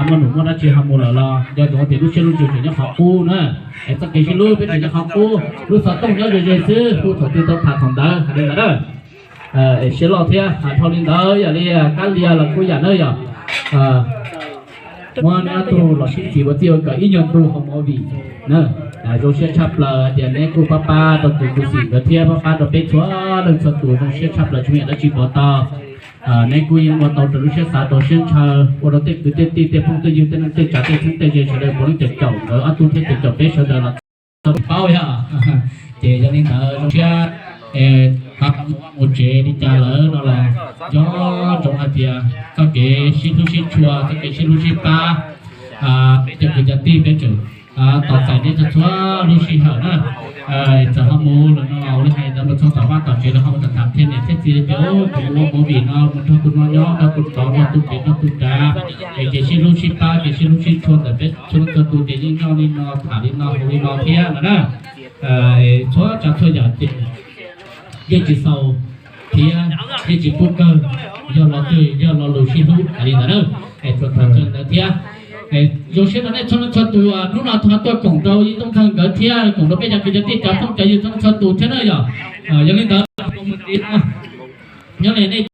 muaj num muaj dab tsi ho mus lawm los nco ntsoov tias lub siab lub ntsws tseem nyob qhov qub na. Es txoj kev sib hlub peb tseem nyob qhov qub, lub xov tooj nyob ze ze xwb, hu thaum twg tau tham thaum ntawd hais li ntawd na. Es siab loj thiab, dhau li ntawd yog li Kab Lia los kuj yam na yog, muab neb ob tug los sib txiv ua txij ua nkawm ib nyuag ntu hauv movie na. Zoo siab tshaj plaws hais tias neb kuj pab pab rau tus kuv xim nkawd thiab pab pab rau peb txhua leej txhua tus, zoo siab tshaj plaws tsis muaj yam dab tsi pov tau. Neb kuj yeej ua tau rau lub siab xav rau siab ntshaw, ua rau tej kwv tej tij tej phooj tej ywg tej neej tej tsav tej txheeb tej ze sawv daws puav leej caum caum nkawd ob tug thiab caum caum peb sawv daws los txog paub yog. Ces yog li ntawd zoo siab, pab mus tsev li cas lawm no los nco ntsoov hais tias txoj kev sib hlub sib tshua, txoj kev sib hlub sib pab, peb cov kwv cov tij peb tseem tos txais neb txhua txhua lub sij hawm na. Txawm ho mus lawm no los ua li hais ntawd mus txog tom vaj tom tsev los ho mus tham tham thiab niam thiab txiv tias kuv mus ua movie no mus nrog tus no nyob, nrog tus tod, nrog tus pem, nrog tus dav, es ces sib hlub sib pab, ces sib hlub sib tshua ntawm peb txhua leej txhua tus ces yeej nyob li no, tham li no, hu li no thiab no na. Txhua tsav txhua yam ces yeej tsis xaus thiab yeej tsis pub kawg, yog lo twg yog lo lus sib hlub hais li ntawd na. Es tsuas tham txog li ntawd thiab. Zoo siab rau nej txhua leej txhua tus, hnub no thov tuaj koom rau Yis Tooj Thawj nkawd thiab koom rau peb cov kwv cov tij cov phooj cov ywg txhua leej txhua tus thiab na yog. Yog li ntawd, nyob li nej